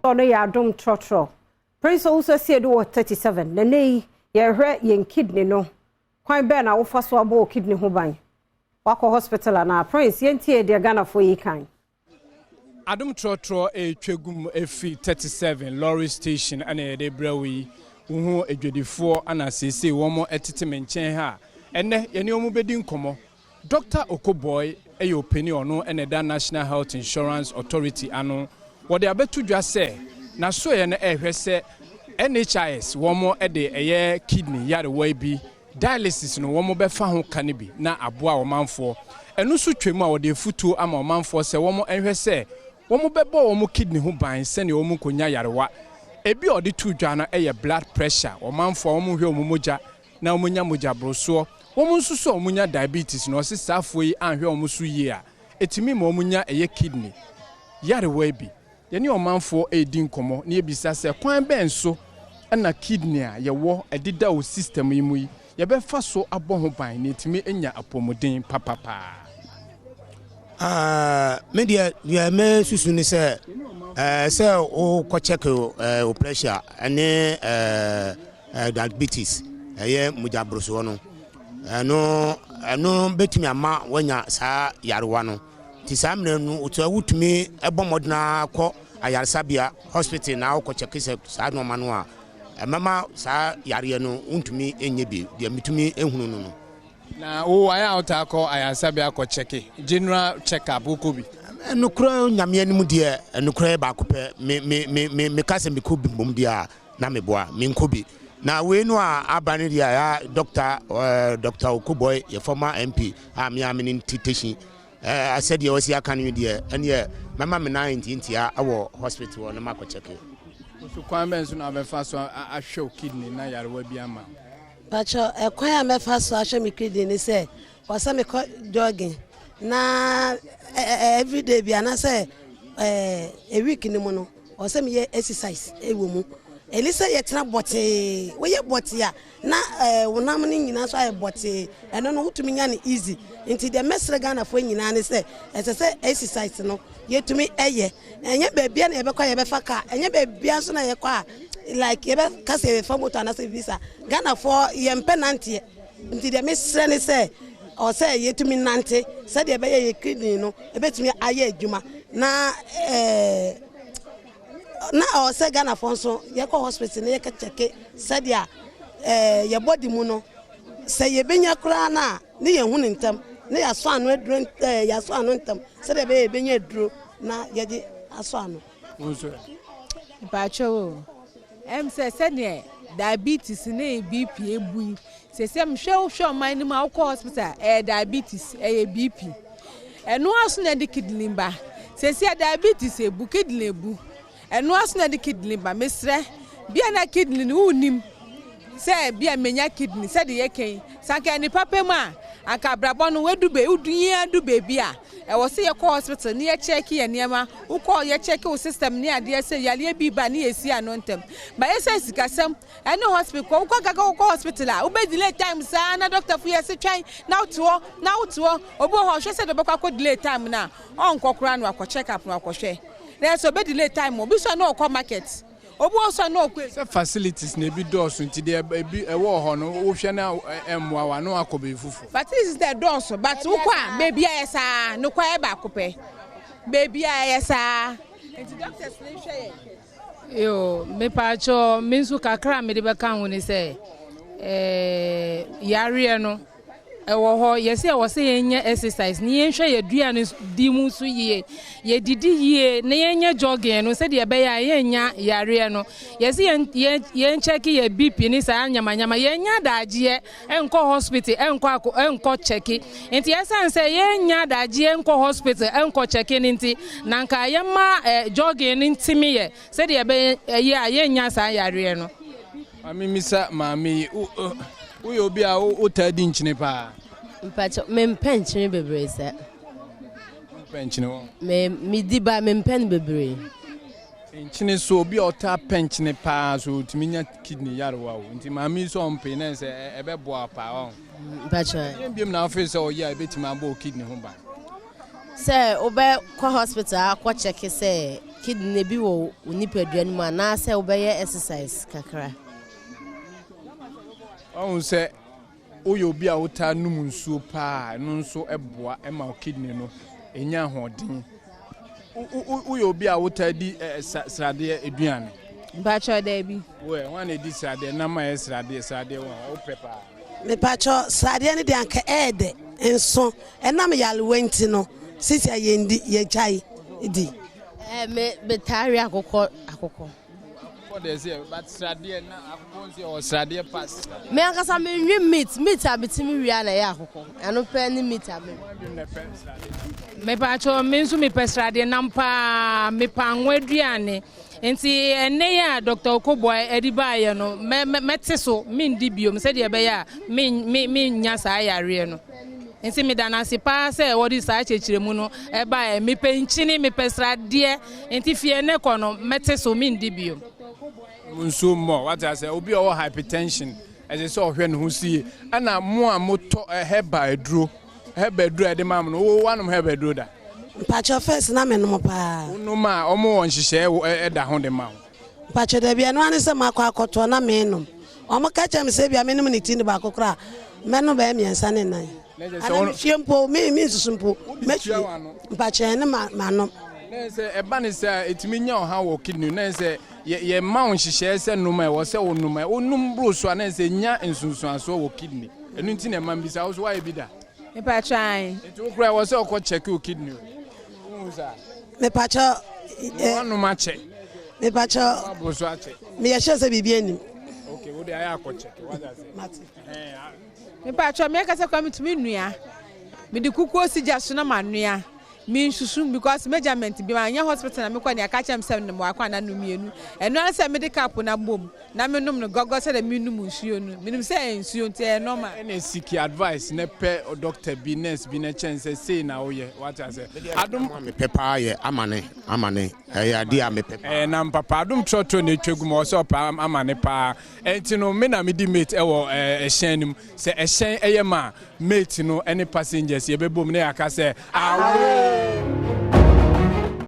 Ɔno yɛ Adom Trɔtrɔ. Prince Owusu Asiedu wɔ 37. Na nnɛ yi, yɛrehwɛ yɛn kidney no. Kwan bɛn na wofa so abɔ wo kidney ho ban? Wakɔ hospital anaa? Prince, yɛntie deɛ Ghanafoɔ yi kan. Adom Trɔtrɔ retwa gu mu ɛfiri 37 lorry station ɛna yɛde brɛ wo yi. Wohu adwadifoɔ ana seesei wɔn tete me nkyɛn ha a, ɛnnɛ yɛne wɔn bɛdi nkɔmmɔ. Dɔkta Okoboy yɛ ɔpanin a ɔno na ɛda National Health Insurance Authority ano. Wɔde abɛto dwa sɛ n'asoɛeɛ no rehwɛ sɛ NHIS wɔn de ɛyɛ kidney yarewa yi bi, dialysis no wɔn bɛfa ho ka no bi na aboa ɔmanfoɔ. Ɛno nso twam a wɔde afutuo ama ɔmanfoɔ sɛ wɔn nhwɛ sɛ wɔn bɛbɔ wɔn kidney ho ban sɛdeɛ wɔn nkɔnya yarewa. Ebi a wɔde too dwa no yɛ blood pressure, ɔmanfoɔ a wɔn nhwɛ wɔn mogya na wɔnya mogya borosoɔ. Wɔn nso so a wɔnya diabetes no, ɔse saafoɔ yi anhwɛ wɔn so yie a, ɛtumi ma wɔnya ɛyɛ kidney yarewa yi bi. Yɛne ɔmanfoɔ redi nkɔmmɔ na yɛbisa sɛ kwan bɛn so na kidney a yɛwɔ ɛdeda wɔ system yi mu yi, yɛbɛfa so abɔ ho ban na yɛatumi anya apɔmuden papapaa. Ah, me deɛ deɛ mɛsusu ne sɛ ɛɛ sɛ wokɔ check wo pressure ɛne ɛɛ Diabetes, ɛyɛ mogya borosoɔ no, ɛno ɛno bɛtumi ama wanya saa yarewa no. Nti saa mmerɛ no sɛ wotumi bɔ mmɔden ara kɔ ayaresabea hospital na wokɔ kyɛke sɛ saa nnoɔma no a, ɛmɛma saa yareɛ no wontumi nyɛ bi deɛ metumi hunu no no. Na wo ayɛ a wotaa kɔ ayaresabea kɔ kyɛke, general check up wokɔ bi? Nokorɛ Nyame anim deɛ, nokorɛ baako pɛ, me me me me meka sɛ mekɔ bi mmom deɛ a, na meboa menkɔ bi na wei no a aba no deɛ ya dɔkta eh, dɔkta Okobɔe yɛ former MP a me a me ne nti tehyi eh, sɛdeɛ wɔsi aka no deɛ ɛneɛ mɛma me nan ntiantia wɔ hospital hɔ na makɔ kyɛke. So kwan bɛn so na wobɛfa so ahwɛ wo kidney na yarewa bi ama wo? Pakyɛ ɛkwan a mɛfa so ahwɛ me kidney ne sɛ ɔsɛ mekɔ jogging na everyday bi anaasɛ a week no mu no Ɔwɔ sɛ meyɛ exercise wɔ mu. Ɛne sɛ yɛtena bɔtee. Woyɛ bɔtee a, na wo nam no nyinaa nso ayɛ bɔtee. Ɛno no wotumi nya no easy. Nti deɛ mɛsrɛ Ghanafoɔ nyinaa ne sɛ, ɛsɛ sɛ exercise no yɛtumi yɛ. Ɛnyɛ baabiara na yɛbɛkɔ a yɛbɛfa car. Ɛnyɛ baabiara nso na yɛkɔ a like yɛbɛka sɛ yɛbɛfa moto anaasɛ biribi saa. Ghanafoɔ yɛmpɛ nanteɛ. Nti deɛ mesrɛ ne sɛ, ɔwɔ sɛ yɛtumi nante sɛdeɛ ɛbɛyɛ yɛ kidney no ɛbɛtumi ayɛ adwuma na ɛɛ na ɔwɔ sɛ Ghanafoɔ nso yɛkɔ hospital na yɛkɔ kyɛke sɛdeɛ ɛɛ yɛ body mu no sɛ yɛbɛnya koraa no a ne yɛhu no ntɛm na yɛasɔ ano aduro ɛɛ yɛasɔ ano ntɛm sɛdeɛ ɛbɛyɛ yɛbɛnya aduro na yɛde asɔ ano. Wo nso ɛ? Mpakyɛw o, ɛm sɛ sɛdeɛ diabetes ne BP abu yi, seesei mehwɛ wohwɛ ɔman no mu a wokɔ hospital a, ɛyɛ diabetes, ɛyɛ BP. Ɛno ara so na ɛde kidney ba. Seesei diabetes abu, kidney abu. Ɛno ara so na ɛde kidney ba. Mesrɛ, bia na kidney no wonnim sɛ bia menya kidney sɛdeɛ yɛka yi. Sɛ anka ɛne papa mu a, anka abrabɔ no wadu baabi, wodu yɛn adu baabi a, Ɛwɔ sɛ yɛkɔ hospital na yɛ check yɛn nneɛma, wokɔ yɛ check wo system ne adeɛ sɛ yareɛ bi ba ne yɛsi ano ntɛm. But ɛsiane sikasɛm ɛne hospital kɔ, wokɔ kaka wokɔ hospital a wobɛ delay time saa na doctor fo yɛse twɛn na wote hɔ na wote hɔ. Obi wɔ hɔ ɔhwɛ sɛ deɛ ɔbɛkɔ akɔ delay time no a ɔnkɔ koraa na wakɔ check up na wakɔhwɛ. Na ɛsɛ ɔbɛ delay time obi nso a na ɔkɔ market. Obi wɔ hɔ nso a na ɔkɔ. Sɛ facilities no ebi dɔɔso nti deɛ ebi ɛwɔ hɔ no wohwɛ na ɛmmoa wo a na wakɔ baabi foforɔ. Facilities no ɛdɔɔso but wokɔ a baabi a ɛyɛ saa no kwan yɛ baako pɛ baabi a ɛyɛ saa nti doctors no nhwɛ yɛn. Yoo mepaakyɛw me nso kakra a mede bɛka ho ne sɛ ɛɛ yareɛ no. Ɛwɔ hɔ, yɛse ɛwɔ sɛ yɛnyɛ exercise na yɛnhwɛ yɛn aduane di mu nso yie. Yɛdidi yie na yɛnyɛ jogging no sɛdeɛ ɛbɛyɛ a yɛnnya yareɛ no. Yɛse yɛn yɛn yɛnkyɛke yɛn BP ne saa nyamanyama. Yɛnnya adagyeɛ nkɔ hospital nkɔ akɔ nkɔ kyɛke. Nti ɛsiane sɛ yɛnnya adagyeɛ nkɔ hospital nkɔ kyɛke no nti, na nka yɛma eh, jogging no ntimi yɛ sɛdeɛ ɛbɛyɛ a yɛnnya saa yareɛ no. Ma memmisa maame yi, woyɛ obi a wotaa di nkyene paa? Mpakyɛ, mempɛ nkyene bebree saa. Wompɛ nkyene wɔ? Me medi ba mempɛ no bebree. Nkyene so obi a ɔtaa pɛ nkyene paa so otumi nya kidney yarewa o. Nti maame yi sɛ ɔmpɛ na sɛ ɛbɛboa paa ɔ. Mpakyɛ. Yɛn biom na afei sɛ ɔyɛ a ebetumi abɔ kidney ho ban. Sɛ wobɛkɔ hospital akɔ check sɛ kidney bi wɔ wo nipadua no mu anaasɛ wobɛyɛ exercise kakra. Ɔhu sɛ woyɛ obi a wotaa nom nsuo paa, ɛno nso boa ma wo kidney no ɛnya ahoɔden. Woyɛ obi a wotaa di sradeɛ aduane? Mpakyɛw, daabi. Woɛ, wɔn na ɛdi sradeɛ, nam a ɛyɛ sradeɛ, sradeɛ wɔn a wopɛ paa? Mepakyɛw, sradeɛ no deɛ anka ɛyɛ dɛ nso ɛnam yarewa nti no sisi a yɛndi, yɛgyae di. Ɛɛ me metaa we akokɔ akokɔ. Akokɔ deɛ sɛ but sradeɛ na akokɔ nso yɛ wɔ sradeɛ pass. Me ankasa me nwi meat meat a metumi wie a na ɛyɛ akokɔ ɛno pɛ ne meat a me. Mepakyɛw, me nso mepɛ sradeɛ nam paa, mepɛ anwa aduane. Nti ɛnnɛ yi a Dr. Okoboa ɛde baeɛ no, mɛte so, mendi biom sɛdeɛ ɛbɛyɛ a mennya saa yareɛ no. Nti meda no ase paa sɛ wɔde saa kyerɛkyerɛmu no ɛbaeɛ. Mepɛ nkyene, mepɛ sradeɛ, nti fie ɛnnɛ kɔ no, mɛte so, mendi biom. Nsuo mmɔ, wate ase, obi a ɔwɔ hypertension, ɛsɛ sɛ ɔhwɛ ne ho so yie. Ɛna mo a motɔ herbal aduro, herbal aduro a yɛde ma mo no, wo wanom herbal aduro da? Mpakyɛw, first na menom paa. Wonom a, ɔmo wɔ nhyehyɛe ɛda ho de ma wo? Mpakyɛw, dabi, ɛno ara ne sɛ makɔ akɔtoɔ na menom. Ɔmo ka kyerɛ me sɛ ebia menom ne ti ne baako koraa, mɛnom bɛyɛ 3 ne 4. Ana mehwie mpo, me nsusu mpo, mɛhwie. Mpakyɛw, ne manom. Na sɛ ɛba ne sɛ ɛtumi nya ɔhaw wɔ kidney, na sɛ yɛma wo nhyehyɛe sɛ nom a ɛwɔ sɛ wonom a, wonom boro so a, na sɛ nya nsunsuansoɔ wɔ kidney. Ɛno nti na ɛma mbisa wo so woayɛ bi da? Mepakyɛw, ae. Nti wo koraa ɛwɔ sɛ ɔkɔ check wo kidney o. Wohu saa? Mepakyɛw. Woanom akyɛ. Mepakyɛw. Woaboro so akyɛ. Meyɛ sure sɛ biribi anim. Okay, wo de ayɛ akɔ check. Wate ase? Mate. Mepakyɛw, me ankasa koraa metumi nua. Mede kukuo si gya so na manoa. Mensusu because measurement bi ma nyɛ hospital na mekɔ ne aka kyerɛ me sɛ nom baako anaa nom mmienu. Ɛno ara sɛ mede cup na bom na menom no gɔgɔ sɛdeɛ menom nsuo no. Menim sɛ ɛyɛ nsuo nti ɛyɛ normal. Ɛna seek advice na pɛ doctor bi, nurse bi na kyɛn sɛ sei na woyɛ, wate ase? Adom mepɛ paa yɛ amane, amane ɛyɛ adeɛ a mepɛ paa. Ɛyɛ nam papa. Adom trɔtrɔ na etwa gu mu, ɔsɛ ɔpɛ amane paa. Ɛnti no me na medi mate ɛwɔ ɛhyɛn no mu. Sɛ ɛhyɛn ɛyɛ ma mate no ɛne passengers yɛbɛbom na yɛaka sɛ away.